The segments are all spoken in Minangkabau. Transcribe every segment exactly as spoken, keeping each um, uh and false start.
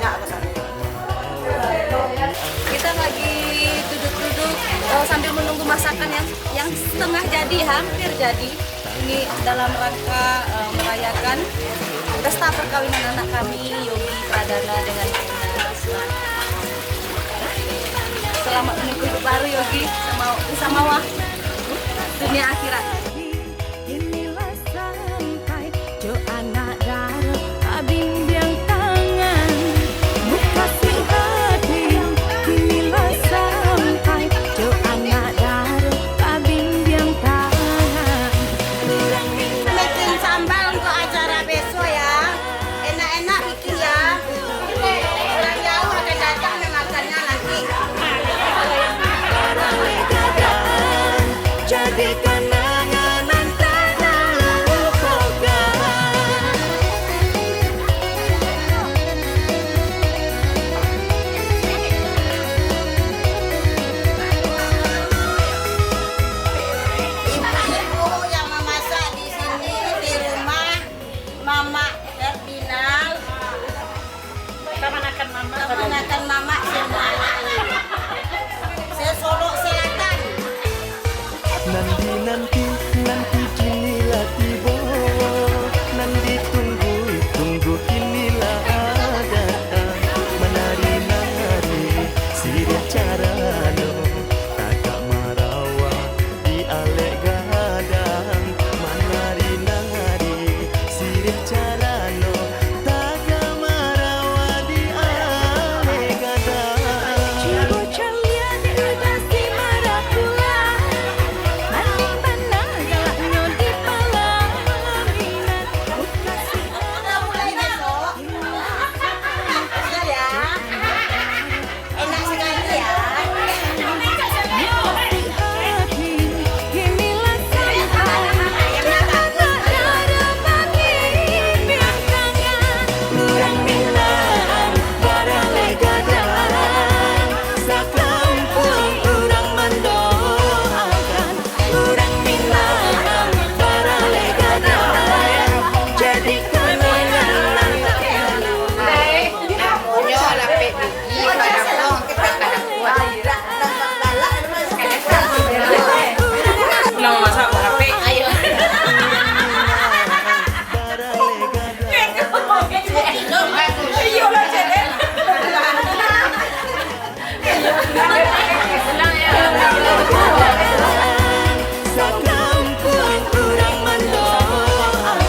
Kita lagi duduk-duduk, eh, sambil menunggu masakan yang, yang setengah jadi, hampir jadi. Ini dalam rangka, eh, merayakan pesta perkawinan anak kami, Yogi Pradana dengan Rina Risma. Selamat menempuh hidup baru, Yogi, sama, sama wah dunia akhirat. Inilah sampai jo anak daro babimbiang tangan, mukasuik hati. Inilah sampai jo anak daro babimbiang tangan. Bikin sambal untuk acara besok ya. Enak-enak bikin ya. Orang jauh akan datang memakannya nanti. Jadi kenangan nan tak terlupakan. Ibu-ibu yang memasak di sini, di rumah, Mamak Ferdinand. Kamanakan Mamak. Kamanakan Mamak semua. Se-Solok Selatan. Nan dinanti, nanti kini lah tibo. Nan ditunggu, tunggu kini lah datang. Manari-nari, siriah carano, tagak marawa di alek gadang. Manari-nari, siriah carano, tagak marawa di alek gadang. Cubo caliak dek dasi marapulah, manih bana galaknyo di palaminan. Bukasi. Enak sekali ya. Urang Minang, baralek gadang, jadi kanangan nan tak talupakan. Namonyo lapek biji, padang pong, kita padang kuah. Pulang masak, lapek. Ayo. Iyo lah, cedek. Sakampuang urang mandoakan,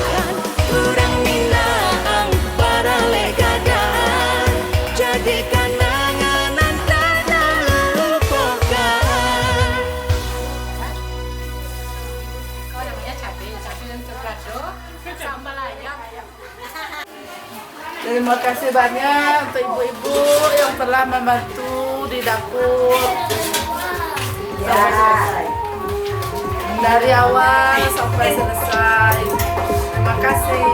urang Minang baralek gadang, jadi kanangan nan tak talupakan. Kalau namanya cabe, cabe dan tergado, sambal ayam. Terima kasih banyak untuk ibu-ibu yang telah membantu di dapur. Ya. Dari awal sampai selesai. Terima kasih.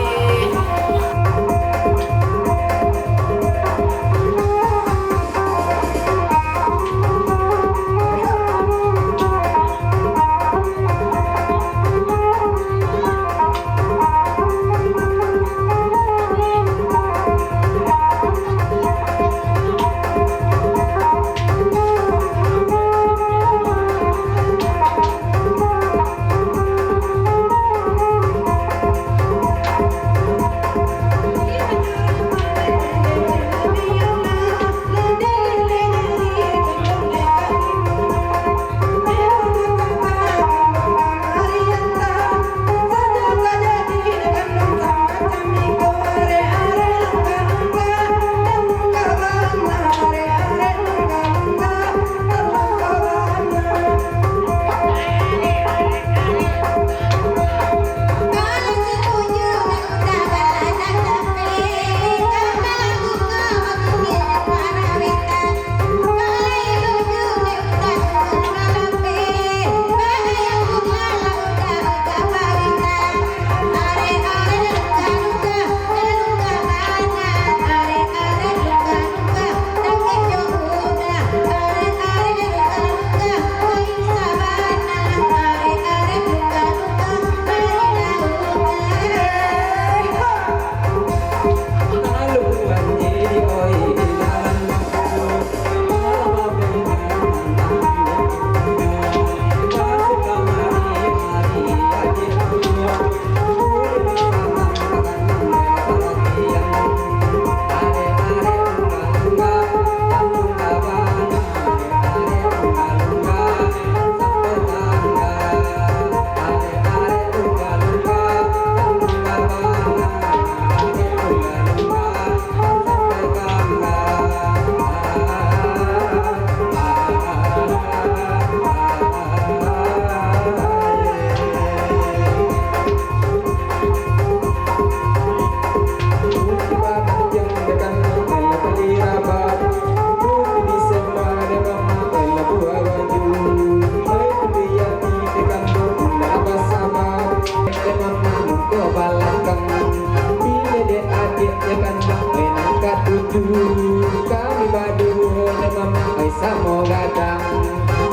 Samo gadang,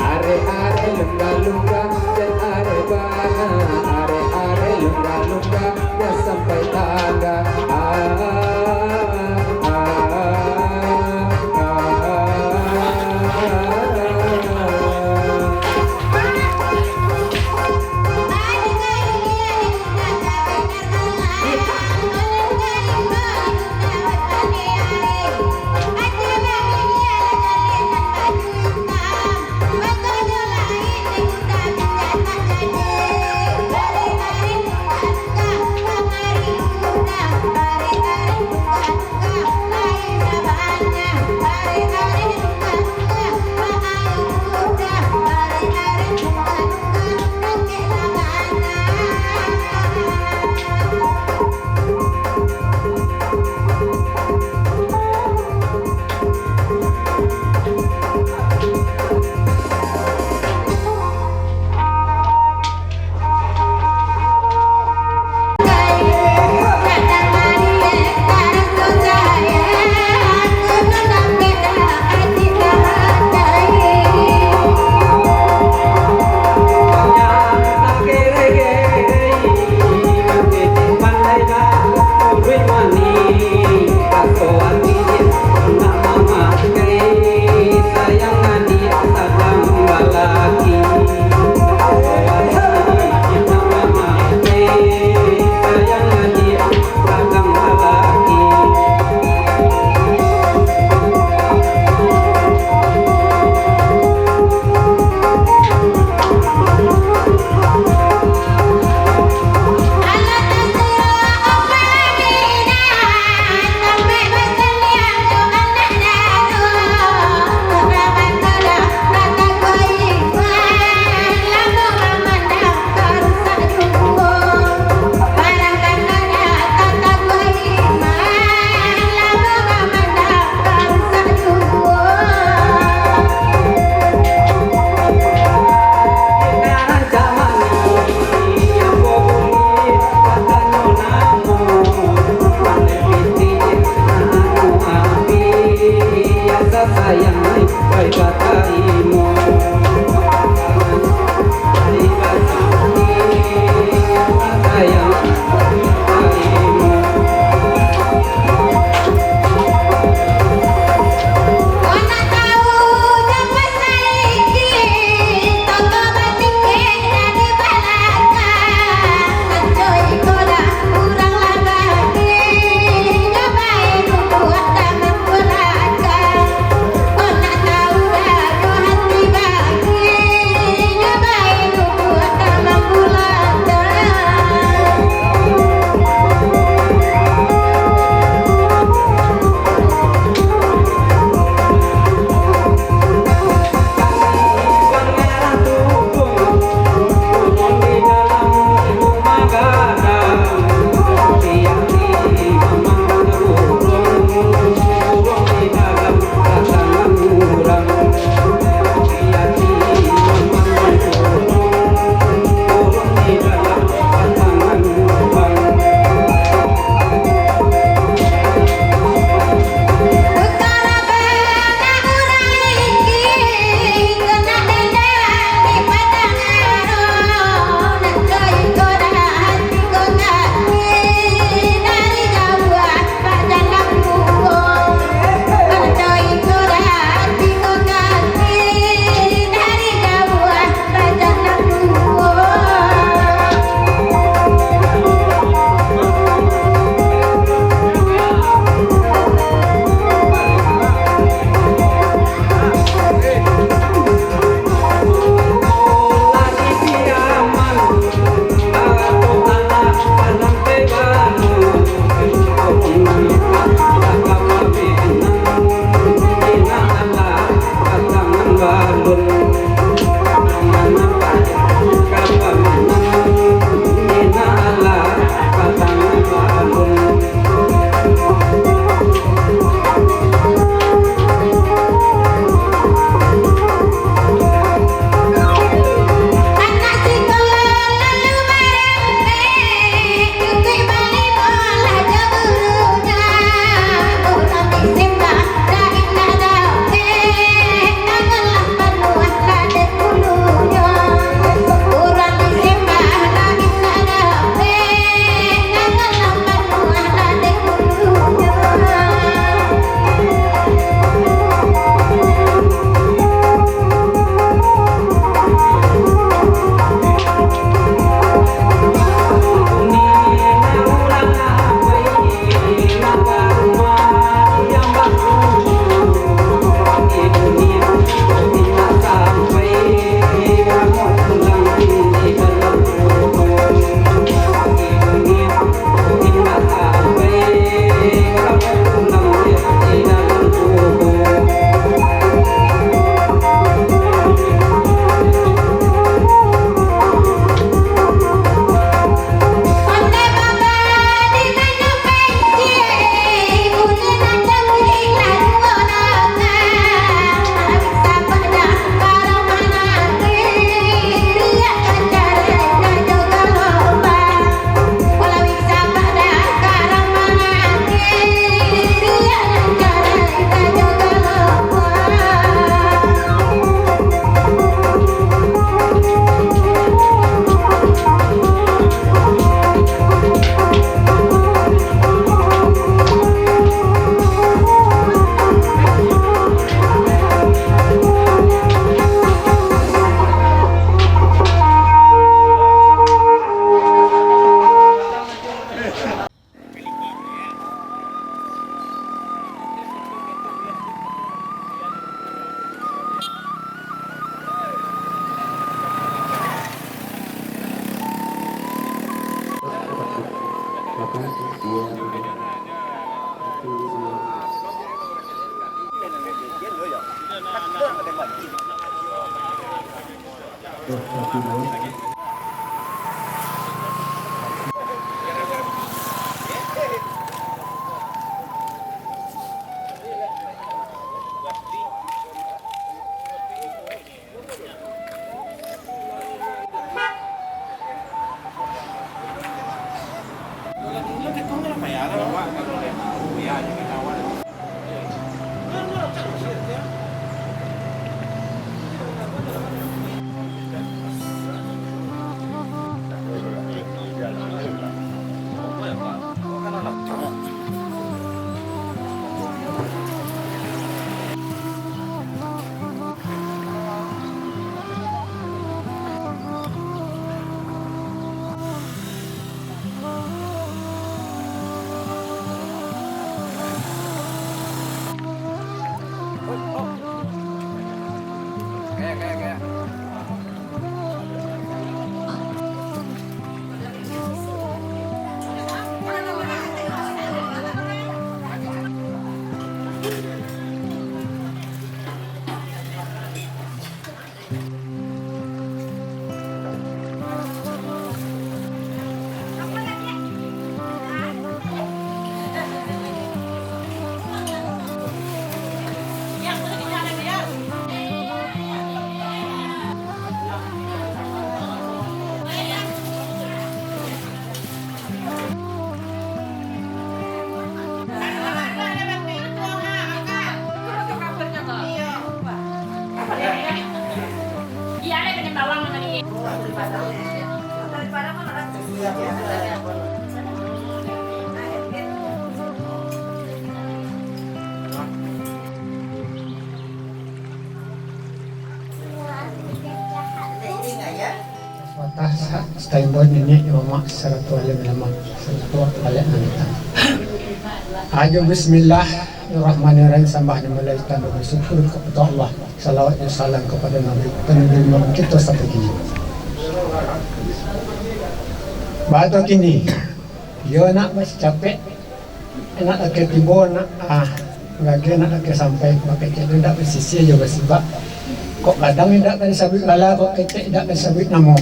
arek-arek lumba-lumba, jan arek bana, arek-arek lumba-lumba, jan sampai tangga. Ah, ah, ah, ah, ah. Patah sa-, standby niniak jo mamak sarato alim ulama, sarato alek nan datang. Ajo bismillahirrahmanirrahim, sambah dimulai tanpa basyukur kapado Allah, salawat jo salam kapado Nabi, panuntun kito sampai kini. Baa kini, yo nak bacapek, Nak laki tibo, nak, ah, laki nak laki sampai, bakecek tu indak basisi jo basibak. Kok gadang indak ka disabuik bala, kok kecek indak ka disabuik namo.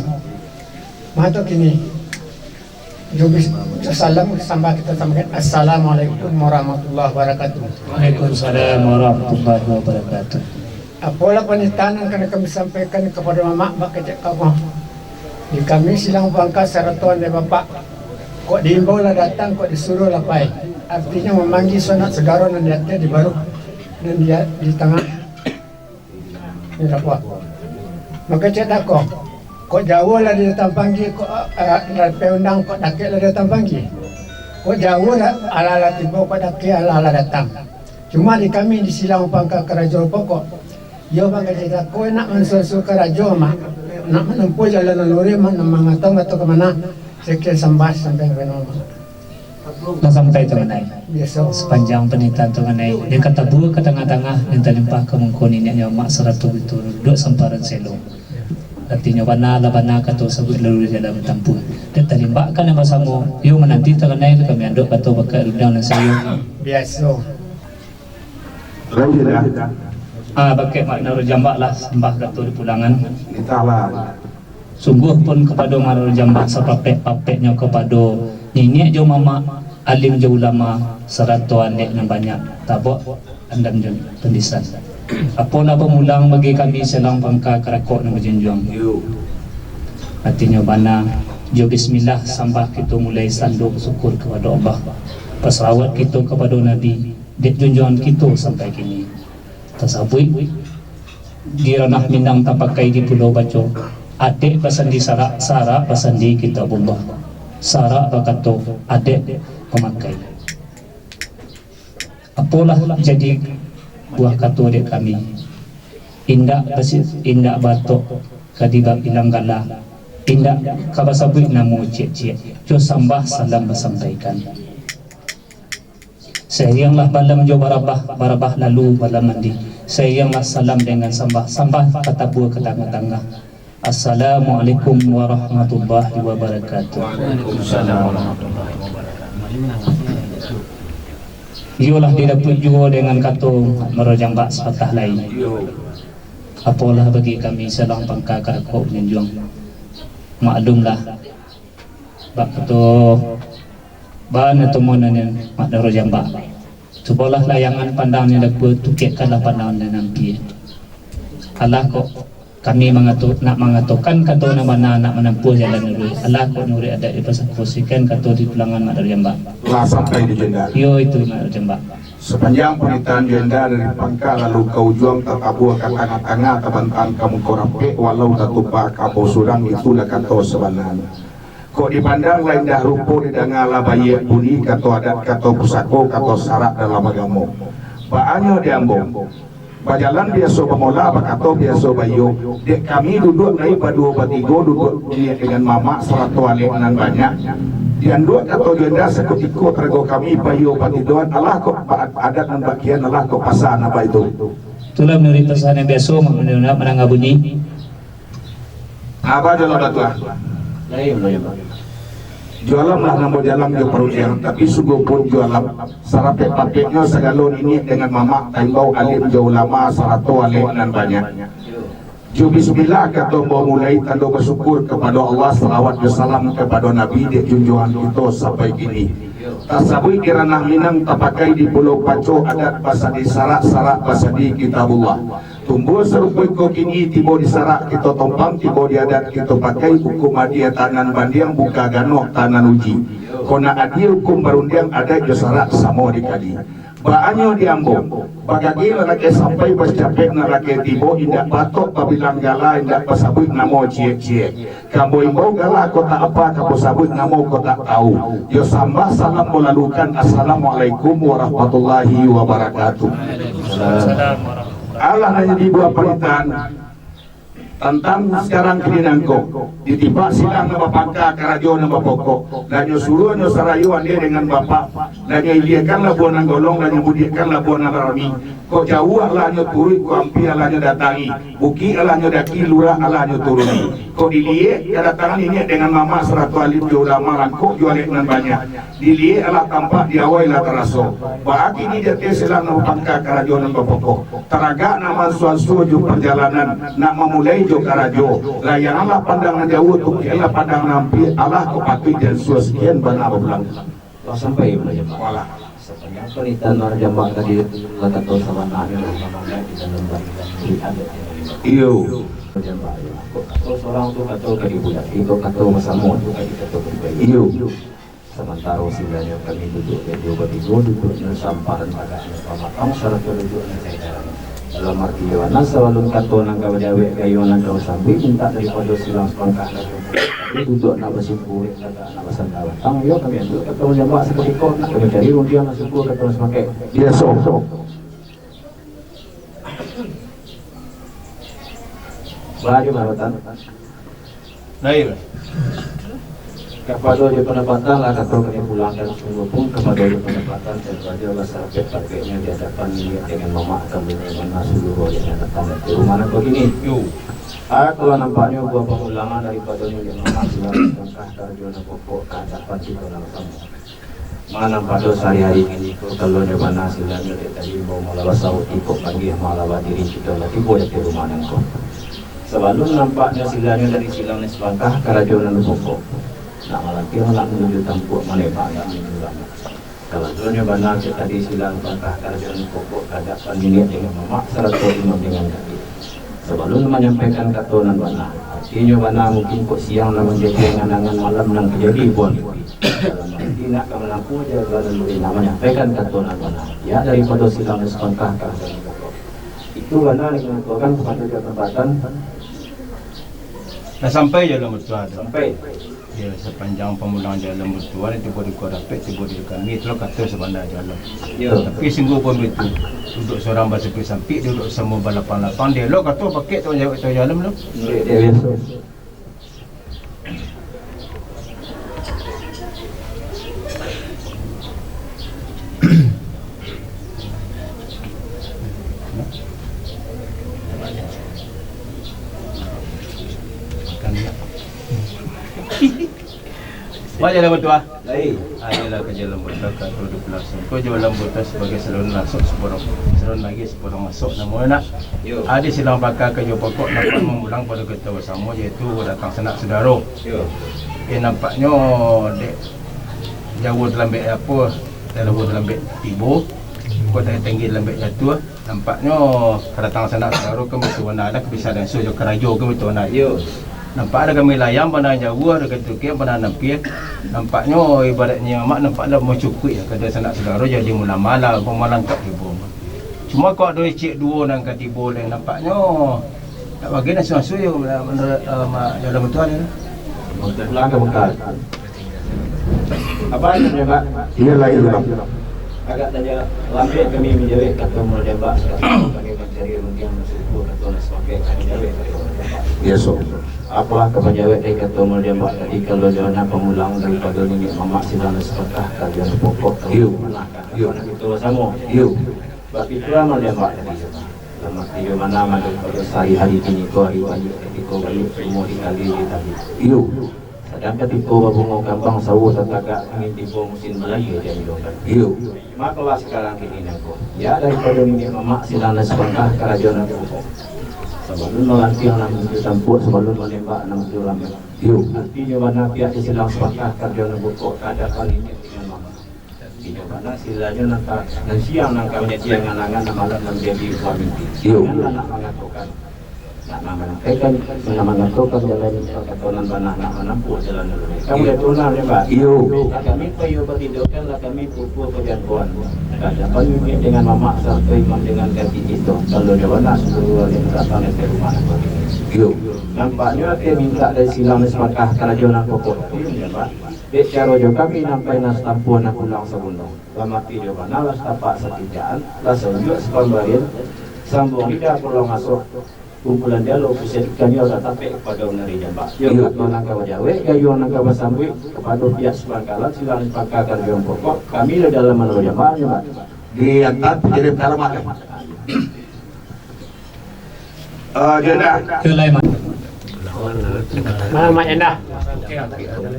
Mako kini, jo bis-, jo salam sambah kito sampaikan, "Assalamualaikum warahmatullahi wabarakatuh." Waalaikumsalam warahmatullahi wabarakatuh. Apolah panitahan nan ka kami sampaikan kapado mamak bakecek ka Allah. Di kami silang pangka sarato andeh bapak, kok diimbau lah datang, kok disuruah lah pai. Artinyo mamanggia sanak sagalo nan di ateh, di baruah, nan di, di tangah. Indak kuaik. Bakecek tako, kok jauah lah didatang panggia, kok, eh, lah diundang, kok dakek lah didatang panggia. Kok jauah lah, alah lah tibo, kok dakek alah lah datang. Cuma di kami di silang pangka karajo pokok, iyo bakecek tako nak mansunsua karajo, mak, nak manempuah jalan nan luruih, mak, nak mangatau atau ka mana. Sakian sambah sampaikan, mak. Lah sampai tu, Manai. Biaso. Sapanjang panitahan tu, Manai, den ka tabua ka tangah-tangah, den talimpah ka mangko niniak jo mamak sarato batua duduak samparan selo. Artinyo bana lah bana kato sabuik lalu di dalam tampuah. Den talimbakkan nan basamo, iyo mananti takanai kami andok kato bakeh rundang nan sayo. Biaso. Ah, bakeh Mak Narul Jambak lah sambah kato di pulangan. Sungguahpun kapado Mak Narul Jambak sapapek-papeknyo kapado niniak jo mamak, alim jo ulama, sarato andek nan banyak, tabok andam jo pandisan. Apolah pamulang bagi kami silang pangka karakok nan bajunjuang. Artinyo bana, jo bismillah sambah kito mulai sando basyukur kapado Allah. Pasalawat kito kapado Nabi, dek junjuangan kito sampai kini. Tasabuik di ranah Minang tapakai di Pulau Baco, adek basandi sarak, sarak basandi Kitabullah. Sarak bakato, adek pamakai. Apolah jadi buah kato dek kami? Indak basi-, indak batok ka dibilang gala, indak ka basabuik namo ciek-ciek, jo sambah salam basampaikan. Sairianglah balam jo barabah, barabah lalu balam mandi. Sairianglah salam dengan sambah, sambah ka tabua ka tangah-tangah. Assalamualaikum warahmatullahi wabarakatuh. Waalaikumsalam warahmatullahi wabarakatuh. Iyolah didapuik juo dengan kato marojang bak sapatah lai. Apolah bagi kami salang pangka karakok manjunjuang. Maklumlah, bak kato bana tomo nan Mak Daro Jambak. Cubolah layangan pandang nan dakua, tukekkanlah pandang nan ampia. Alah kok kami mangato-, nak mangatokan kato nan bana, nak manampuah jalan luruih. Alah kok nuruik adat dipasaposikan kato di pulangan Mak Daro Jambak. Lah sampai di Jenda. Iyo itu Mak Daro Jambak. Sapanjang panitahan Jenda dari pangka lalu ka ujuang, tatabua ka tangah-tangah, tabantang ka muko rapek, walau tatupa ka ambo surang, itulah kato sabananyo. Kok dipandang lah indah rupo, didanga lah baiak bunyi, kato adat, kato pusako, kato sarak dalam agamo. Baanyo di ambo, bajalan biaso bamola, bakato biaso baiyo. Dek kami duduak lai baduo batigo, duduak niniak dengan mamak sarato alek nan banyak. Dianduak kato Jenda, sakutiko tarago kami baiyo batidoan, alah kok ba-, adat nan bakian, alah kok pasa nan baitu. Itulah manuruik pasa nan biaso, Mak Daro Jambak, mandanga bunyi. Aba jualam batuah. Lain, lain, Pak. Jualam lah namo jalang jo parundiang, tapi sungguahpun jualam, sarapek-papeknyo sagalo niniak dengan mamak, taimbau alim jo ulama, sarato alek nan banyak. Jo bismillah kato ambo mulai, tando basyukur kapado Allah, salawat jo salam kapado Nabi, dek junjuangan kito sampai kini. Tasabuik di ranah Minang, tapakai di Pulau Paco, adat basadi sarak, sarak basadi kitabullah. Tumbuah sarupo iko kini, tibo di sarak kito tompang, tibo di adat kito pakai, hukum adie tanan bandiang, buka ganoh tanan uji. Kok nak adie hukum barundiang, adat jo sarak samo dikali. Baanyo di ambo, bagageh nan lakeh sampai, bacapek nan lakeh tibo, indak patok babilang gala, indak basabuik namo ciek-ciek. Ka ambo imbau gala kotak apa, ka ambo sabuik namo kotak tahu. Yo sambah salam ambo lalukan, Assalamualaikum warahmatullahi wabarakatuh. Alah nan jadi buah panitahan tantang sakarang kini nangko, ditipak silang nan bapangka, karajo nan bapokok, lah nyo suruah nyo sarayo andeh dengan bapak, lah nyo iliakan labuah nan golong, lah nyo budiakkan labuah nan rami. Kok jauah alah nyo turuik, kok ampia alah nyo datangi, bukik alah nyo daki, lurah alah nyo turuni. Kok diliek kadatangan niniak dengan mamak sarato alim jo ulama, rangkok jo alek nan banyak. Diliek alah tampak, diawai lah taraso. Baa kini di ateh silang nan bapangka, karajo nan bapokok. Taragak nak mansuo-ansuo jo parjalanan, nak mamulai jo karajo. Layanganlah pandang nan jauah, tukeklah pandang nan ampia, alah kok patuik diansuo, sakian bana bapulang. Lah sampai, Mak Daro Jambak. Walah. Sapanjang panitahan Mak Daro Jambak tadi, lah kato sabananyo lah mamandang di dalam barisan di adat. Iyo. Mak Daro Jambak, kok kato surang tu kato ka dibulaki, kok kato basamo tu ka dikato pribadi. Iyo. Samantaro silanyo kami duduak batigo, duduaknyo samparan, tagaknyo pamatang, sarato duduaknyo cairan. Dalam arti bana, sabalun kato nan ka badawek, gayuang nan ka basambuik, mintak daripado silang sapangka, duduak nak basimpuah, tagak nak basanda batang, iyo kami ambiak kato Mak Daro Jambak sakutiko, nak kami cari rundiang nan suko kato nan sapakek. Biaso. Baa jo pandapatan. Lain. Kapado jo pandapatan lah kato kami pulangkan, sungguahpun kapado jo pandapatan, cando ajo lah sarapek-papeknyo di adapan niniak dengan mamak, kami nan bana saluruah nan datang dari rumah nan kini. Yo. Ah, kalau nampaknyo buah pamulangan daripado niniak mamak, silang sapangka, karajo nan pokok, ka adapan kito nan samo. Manampak doso hari-hari kini ko, kalau nyo bana silanyo dek tadi, imbau malah basauik, kok panggih malah badiri, kito lah tibo di rumah nan ko. Sabalun nampaknyo silanyo dari silang nan sapangka, karajo nan pokok, nak malantiang, nak manuju tampuak, manembak, nak manuju ramak. Kalau nyo bana dek tadi silang sapangka, karajo nan pokok, ka adapan niniak dengan mamak, sarato imam dengan gadih. Sabalun manyampaikan kato nan bana, artinyo bana mungkin kok siang nan manjadi angan-angan, malam nan ka jadi buah mimpi. Dalam arti nak ka manampuah jalan luruih, nak manyampaikan kato nan bana, pihak daripado silang nan sapangka ka adapan pokok. Itu bana nan kami atokan kapado jo pandapatan. Lah sampai jo lah mutuah tu. Sampai. Yo, sapanjang pamulang jalan batuah, tibo di Kuarapek, tibo di kami, itulah kato sabana jalan. Yo. Tapi sungguahpun baitu, duduak surang basampik-sampik, duduak samo balapang-lapang, dialog kato pakek tu jawab tu jalan tu. Yo, yo, yo. Aja lah batua. Lai. Ayolah ka jalan batua ka tu di pulau singko jo lam batua sabagai saluran masuk saborong, saluran lagi saborong masuk namo nak. Yo. Adi silang baka ka jo pokok nampak mamulang pada kita basamo, yaitu datang sanak saudaro. Yo. Eh, nampaknyo dek jauah talambek apo, jauah talambek tibo. Kok dari tinggi talambek jatuah. Nampaknyo kadatangan sanak saudaro kan batua bana lah, ka bisa danso jo karajo kan batua bana. Iyo. Nampak ado kami layang bana jauah, ado katukian bana nampia. Nampaknyo ibaratnyo amak nampak lah mancukuik ya, kada sanak saudaro jadi mulama lah, mamalangkap tibo. Cuma kok ado icik duo nan ka tibo lai, nampaknyo tak bagi nasuah-nasuah yo, menurut, eh, ma-, dalam tuan ni. Pulang ka Mekah. Apa yang dia, Pak? Iyalah, iyalah. Agak tanya lambek kami manjawek kato mulo jambak, sekarang kami mancari rundiang bersyukur kato nak semakin kami jawek kato mulo jambak. Iya, so. Apolah ka manjawek dari kato mulo jambak tadi, kalau jana pamulang daripado niniak mamak silang nan sapatah karajo nan pokok. Iyo. Iyo. Kato nan kito basamo. Iyo. Bak pituah mulo jambak tadi, Pak. Dalam arti jo bana, mangko pado sahari-hari kini ko hari baiak, katiko baiak, sumua dikali di tabik. Iyo. Sadang katiko babungo kambang, sawo tatagak, angin tibo musim balayia dianjuakan. Iyo. Makolah sakarang kini nangko, ya, daripado niniak mamak silang nan sapatah karajo nan pokok. Sabalun malantiang nan manunjuak tampuak, sabalun manembak nan manunjuak lamak. Iyo. Artinyo bana pihak di silang sapatah karajo nan pokok, ka adakan niniak dengan mamak. Inyo bana silanyo nan ka, nan siang nan ka manjadi angan-angan, nan malam nan manjadi buah mimpi. Iyo. Nan nak mangatokan, nak manyampaikan, nak mangatokan jalan pakato nan bana, nak manampuah jalan nan lurus. Kamu dah tunang ni, Pak? Iyo. Lah kami payo patidokan, lah kami pupua pajangkoan. Ka adapan mimpi dengan mamak sarato imam dengan gadih kito. Kalau dah bana suluah yang datang dari rumah. Iyo. Nampaknyo ati mintak dari silang nan sapatah karajo nan pokok. Iyo, Pak. Dek caro jo kami nampai nan satampuah nan pulang sabuno. Lah mati jo bana, lah satapak sakijaan, lah saunjuak sapambarian, sambuang lidah pulang asok, kumpulan dialog pusat kami lah tatapek kapado nan di jambak. Iyo. Kato nan ka bajawek, gayuang nan ka basambuik, kapado pihak sapangkalan silang sapatah karajo nan pokok, kami lah dalam manurut jambak, jambak. Di atas, jadi talamak. Ah, Janda. Ke lain, Mak. Mana Mak Janda? Oke, oke.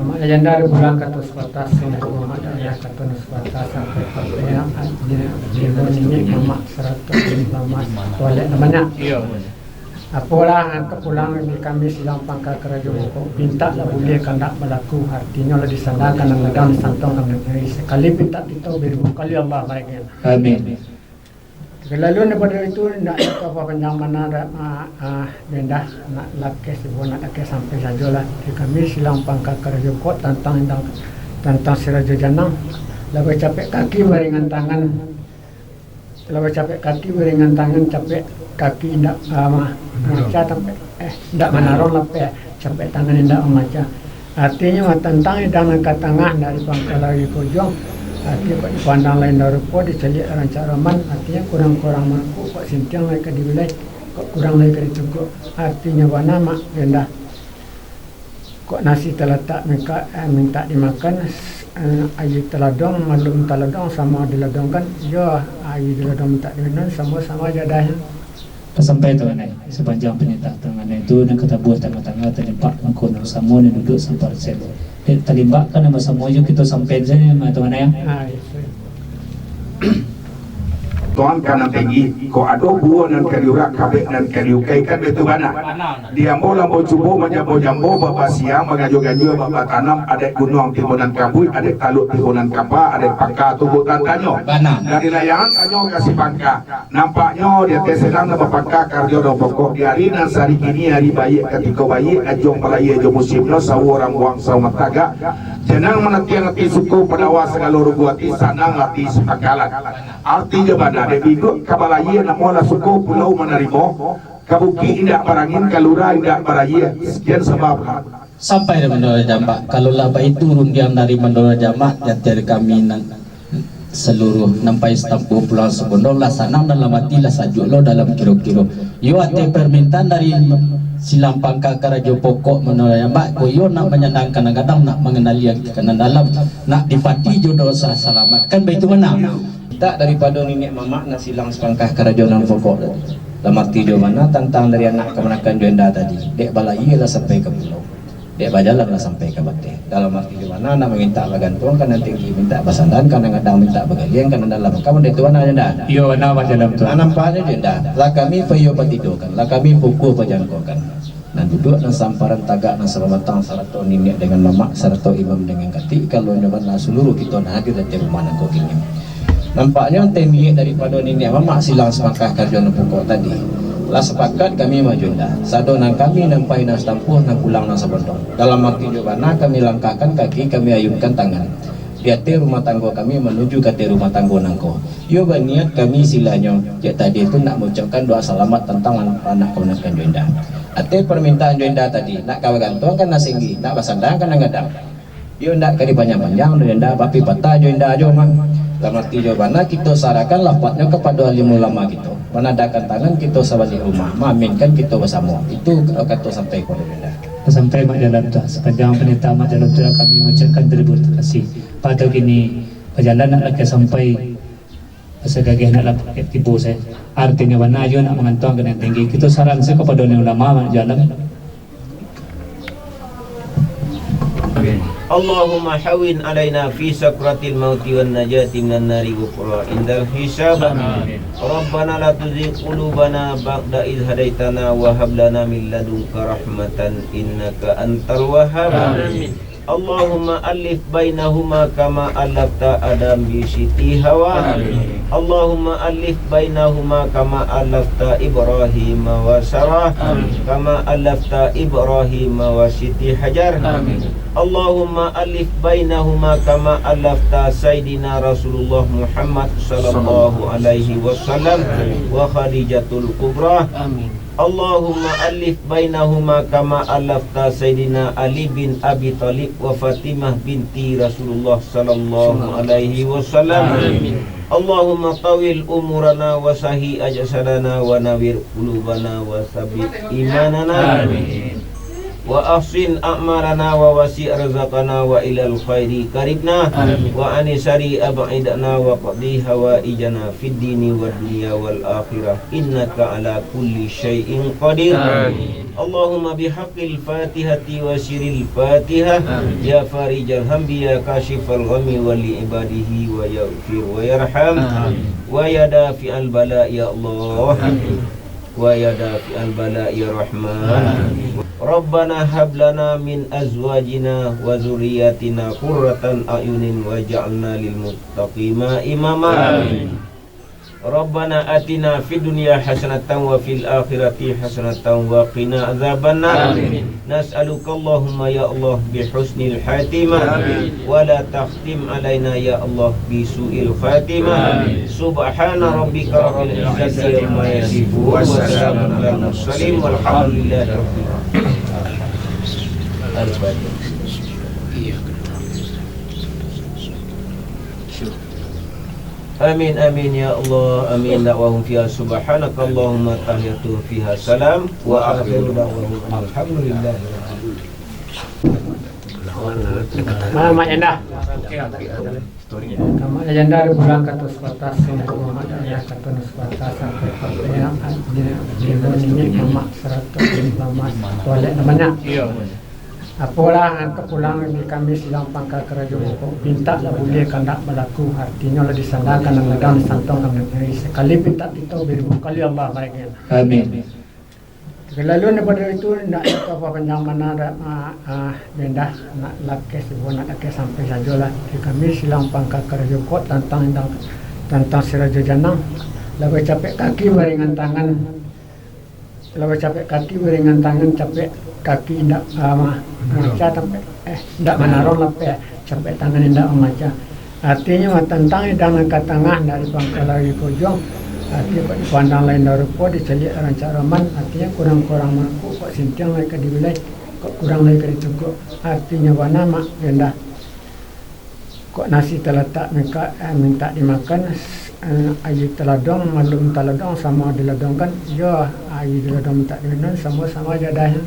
Mak Janda ada pulang kato sapatah, singko Mak Janda kato sapatah sampai kapenya, di, di, di, Mak sarato limo belas, tualek namanya. Iya. Apolah nan ka pulang di kami silang pangka karajo pokok, pintak lah buliah kandak balaku, artinyo lah disandangkan nan gadang, disantongkan nan nyari, sakali pintak kito, baribu kali Allah barikan. Amin. Lalu daripado itu, indak ado apo panjang bana, ah, ah, Janda, nak lakeh sibuah, nak lakeh sampai sajolah. Di kami silang pangka karajo pokok tantang indang, tantang si Rajo Janang, lah bacapek kaki baringan tangan, lah bacapek kaki baringan tangan, capek kaki indak, ah, ma-, maca tampek. Eh, indak manarong lapeh, capek tangan indak mamaca. Artinyo, tantang idang nan ka tangah dari pangka lari ka ujuang, arti kok dipandang lain rupo, dicaliak rancak roman, artinyo kurang-kurang mangko, kok sintiang lai ka diulai, kok kurang lai ka ditugok. Artinyo bana, Mak Janda. Kok nasi talatak mika-, eh, mintak dimakan, eh, aia taladuang, malum taladuang samo diladuangkan, iyo, aia diladuang mintak diminum, samo-samo jadahnyo. Sampai tu, Anai, sapanjang panitah tangan itu, nan katabuah tangah-tangah, talimpak mangko nan samo, nan duduak sampar selo. Dek talimbak kan nan basamo jo kito sampai sajo, mah, tu, Anai, ya? Ah, iya, iya. Tuan ka nan tinggi, kok ado buah nan ka diurak, kabek nan ka diukai, kan baitu bana. Di ambo lah ambo cubo manjambo-jambo, babasiang, baganjua-ganjua, ba-, batanam, adaik gunuang timunan kambuik, adaik taluk timunan kapa, adaik pangka tubuah tantanyo. Bana. Dari layangan tanyo ka si pangka. Nampaknyo di ateh silang nan bapangka karajo nan pokok, di ari nan sahari kini, ari baiak katiko baiak, ajuang balayia jo musimnyo, sawo rambuang sawo matagak, janang manantiang ati suko, padawa sagalo ruguah ati, sanang ati sapangkalan. Artinyo bana, dek biduak ka balayia, namo lah suko pulau manarimo, ka bukik indak barangin, ka lurah indak barayia. Sakian sambah pulang. Sampai di mandora jambak, kalau lah baitu rundiang dari mandora jambak, jatih kami nan saluruh nampai satampuah pulang sabuno, lah sanang dalam ati, lah sajuak lo dalam kiro-kiro. Iyo, ateh parmintaan dari silang pangka karajo pokok mandora jambak, ko iyo nak manyandangkan nan gadang, nak manganalian ka nan dalam, nak dipati jo dosa salamat. Kan baitu bana? Mintak daripado niniak mamak nan silang sapangka karajo nan pokok tadi. Dalam arti jo bana tantang dari anak kamanakan jo enda tadi. Dek balayia lah sampai ka pulau. Dek bajalan lah sampai ka bateh. Dalam arti di mana nak mamintak bagantuang ka nan tinggi, mintak basandaran ka nan gadang, mintak bagaliang ka nan dalam. Ka model tu bana, Janda? Iyo, bana, Mak Jalam tu. Nah, nampaknyo, Janda, lah kami paiyo patidokan, lah kami pukua pajangkokan. Nan duduak, nan samparan, tagak, nan sababatang, sarato niniak dengan mamak, sarato imam dengan katik, kalonyo bana saluruh kito nan hadir di rumah nangko kini. Nampaknyo, anteh niaik daripado niniak mamak silang samangkah karajo nan pokok tadi. Lah sapakat kami, Mak Janda, sado nan kami nan pai nan satampuah, nan pulang nan sabondong. Dalam arti jo bana kami langkahkan kaki, kami ayunkan tangan di ateh rumah tanggo kami manuju ka ateh rumah tanggo nangko. Iyo baniat kami istilahnyo, cek tadi tu nak maucapkan doa salamat tantang an-, anak kamanakan jo indak. Ateh parmintaan jo indak tadi, nak ka bagantuang ka nan tinggi, nak basandaran ka nan gadang. Iyo ndak ka dipanjang-panjang doh, indak bapipatah jo indak ajo mah. Dalam arti jo bana kito sarahkan lafadnyo kapado alim ulama kito, manadakan tangan kito sabaliak rumah, maaminkan kito basamo. Itu kato sampai ko doh, indak. Sampai Mak Jalam tu, sapanjang panitahan Mak Jalam tu kami mangucapkan tarimo kasih. Pado kini, bajalan nak lakeh sampai. Asa gageh nak lapeh tibo se. Artinyo bana juo nak mangantuang ka nan tinggi. Kito sarahkan se kapado nan ulama, Mak Jalam. Allahumma hawwin alaina fi sakratil mauti wan najati minan nari wa qura indal hisab. Amin. Rabbana la tuzigh qulubana ba'da idh hadaitana wa hab lana min ladunka rahmatan innaka antal wahhab. Amin. Allahumma alif bainahuma kama alafta Adam bi Siti Hawa. Amin. Allahumma alif bainahuma kama alafta Ibrahim wa Sarah. Amin. Kama alafta Ibrahim wa Siti Hajar. Amin. Allahumma alif bainahuma kama alafta Sayyidina Rasulullah Muhammad sallallahu alaihi wasallam wa Khadijatul Kubra. Amin. Allahumma alif bainahuma kama alafta Sayyidina Ali bin Abi Thalib wa Fatimah binti Rasulullah sallallahu alaihi wasallam. Amin. Allahumma tawil umurana wa sahi ajsadana wa nawir qulubana wa sabbit imanana. Amin. Wa ahsin a'malana wa wasi' arzaqana wa ilal khairi qaribna. Amin. Wa ani syari ab'idna wa qdi hawaijana fid dini wad dunya wal akhirah. Innaka ala kulli syai'in qadir. Amin. Allahumma bihaqqil Fatihati wa sirril Fatihah. Amin. Ya farijal hammi, ya kashifal ghammi, wa li ibadihi wa yaghfir wa yarham. Amin. Wa ya dafi'al bala, ya Allah. Amin. Wa ya dafi'al bala, ya Rahman. Amin. Rabbana hab lana min azwajina wa dzurriyyatina qurratan a'yunin waj'alna lil muttaqina imama. Amin. Rabbana atina fid dunya hasanatan wa fil akhirati hasanatan wa qina adzabannar. Amin. Nas'aluka Allahumma ya Allah bi husnil khatimah. Amin. Wa la takhtim alaina ya Allah bi su'il khatimah. Amin. Subhana rabbika rabbil izzati amma yasifun. Wa salamun alal mursalin. Walhamdulillahi rabbil alamin. Amin, amin, ya Allah, amin. Da'wahum fiha subhanakallahumma, tahiyatuhum fiha salam, wa akhiru da'wahum alhamdulillahi rabbil alamin. Mana Mak Janda? Ka Mak Janda dipulang kato sabatas, untuk Mak Janda kato sabatas sampai, sampai yang di, di, di, di, mamak sarato limo baleh namanya. Apolah nan ka pulang di kami silang pangka karajo pokok, pintak lah buliah kandak balaku, artinyo lah disandakan nan gadang, disantong nan tinggi, sakali pintak kito, baribu kali Allah barikan. Amin. Lalu daripado itu, indak ado apo panjang bana, dak, ah, ah, Janda, nak lakeh, sibuah nak lakeh sampai sajolah. Di kami silang pangka karajo pokok tantang indang, tantang si Rajo Janang, lah bacapek kaki baringan tangan. Lah bacapek kaki baringan tangan, capek kaki indak, ah, ma-, maca, capek, eh, indak manarong lapeh, capek tangan indak mamaca. Artinyo, tantang hidang nan ka tangah, dari pangka lari ka ujuang, artinyo, kok dipandang lain rupo, dicaliak rancak roman, artinyo, kurang-kurang mangko, kok sintiang lai ka diulai, kok kurang lai ka ditugok. Artinyo bana, Mak Janda. Kok nasi talatak mingka-, eh, mintak dimakan, eh, aia taladong, malum taladong, samo diladongkan, iyo, aia diladong mintak diminum, samo-samo ajo adahnyo.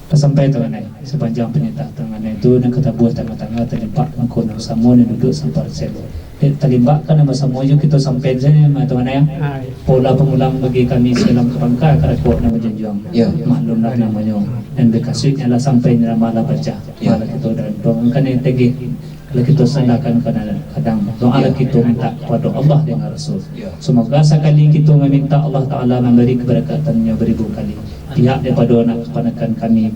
Lah sampai tu, Anai, sapanjang panitahan tu, Anai, tu nan ka tabuah tangah-tangah, talimpak mangko nan samo, nan duduak samparan selo. Talimbakkan nan basamo jo kito sampaian sajo, ma-, Tuan, ya. Hai. Pola pamulang bagi kami salam ka pangka, ka dapek nan manjunjuang. Ya. Maklumlah namonyo, nan dikasuiknyo lah sampai nyo lah malah baca. Ya. Malah kito dalam doa kan yang tinggi. Kalau kito sandahkan ka nan kadang, doa lah kito minta kapado Allah dengan Rasul. Ya. Semoga sakali kito maminta, Allah Taala mambari kabarakatan-Nyo baribu kali. Pihak daripado anak kapanakan kami,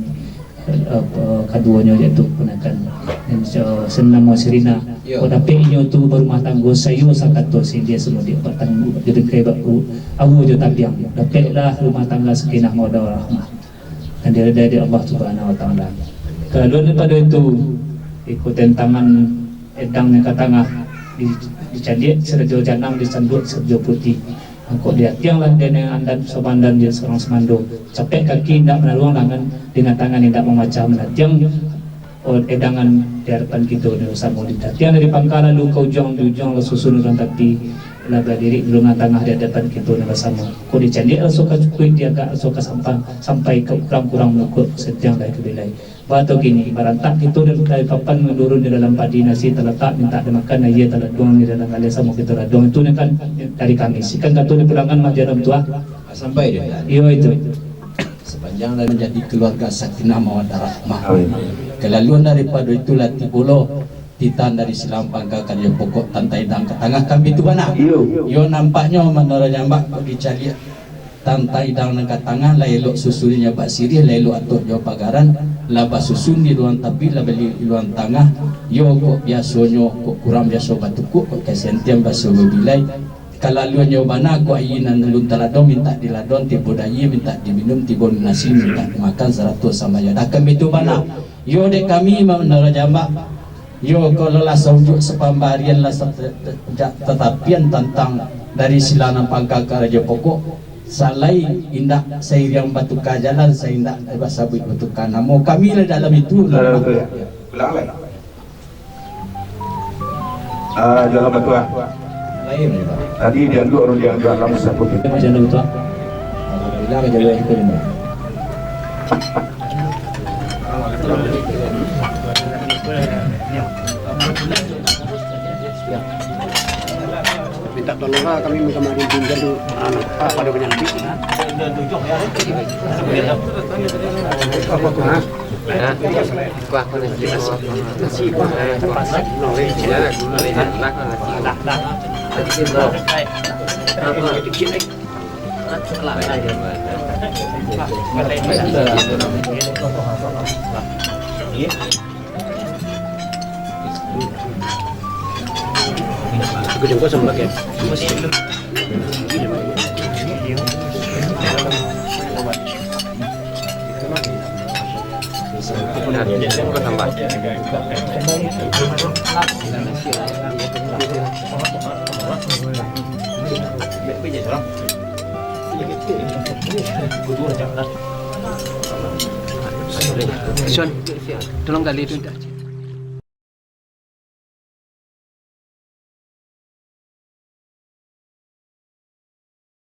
eh, eh, kaduonyo, yaitu keponakan, eh, senamo Sirina. Yo. Kok dapek inyo tu barumah tanggo sayo sakato siliah samudiak batanggo, jadi kai bak u-, awu jo tapiang. Dapeklah rumah tangga sakinah mawaddah warahmah, nan diridai dek Allah Subhanahu Wa Taala. Kalaluan daripado itu, iko tantangan edang nan ka tangah, di-, dicaliak sarajo janang, disanduak sarajo putiah. Angkok diatianglah dek andan samandan di surang sumando. Capek kaki indak manaruang, tangan dengan tangan indak mamacah, manatiang, oh, edangan di hadapan kito ni basamo. Ditatiang dari pangka lalu ka ujuang, di ujuang lah susun urang tapi, lah badirik di ruang tangah di hadapan kito ni basamo. Kok dicaliak raso ka cukuik, diagak raso ka sampang, sampai ka urang-urang mukuk satiang dari kabilai. Bato kini, barantak kito dari, dari papan, manurun di dalam padi, nasi talatak mintak dimakan, aia taladuang di dalam galeh samo kito laduang. Itu nyo kan dari kami. Sikan kato dipulangan mah di dalam tuah. Sampai di dalam. Iyo itu. Sapanjang lah manjadi kaluarga sakinah mawaddah rahmah. Amin. Kalaluan daripado itulah tibolah titan dari silang pangka karajo pokok tantang idang ka tangah kami tu bana. Iyo. Iyo nampaknyo manurut jambak kok dicaliak. Tantang idang nan ka tangah, lah elok susunnyo bak siriah, lah elok atok jo pagaran, lah basusun di ruang tapi, lah bali di ruang tangah. Yo, kok biasonyo, kok kurang biaso batukuk, kok kasian tiang biaso babilai. Kalaluannyo bana, kok aia nan alun taladong mintak diladong, tibo di aia mintak diminum, tibo di nasi mintak dimakan, sarato sambah yo. Dah kami tu bana. Yo, dek kami, manurut jambak, Yo, kalau lah saujuik sapambarian lah sa-, te-, te-, ja-, tatapian tantang dari silang nan pangka karajo pokok, salai indak sairiang batuka jalan, saindak basabuik batuka namo. Kami lah dalam itu. Dalam itu, ya. Ulang lai. Ah, jalan batuah. Lain, Pak. Tadi dianduak urang dianduak dalam saputi. Jalan batuah. Bilang jalan itu, Pak. Minta tolonglah kami minta maaf pinjam tu, ah, ah, pada penyakit. Apa tu, ha? Hah? Kuah, kuah nasi. Nasi, kuah. Eh, kuah. Nasi, kuah. Dah, dah. Nasi, kuah. Apa? Son, tolong gali tu, minta.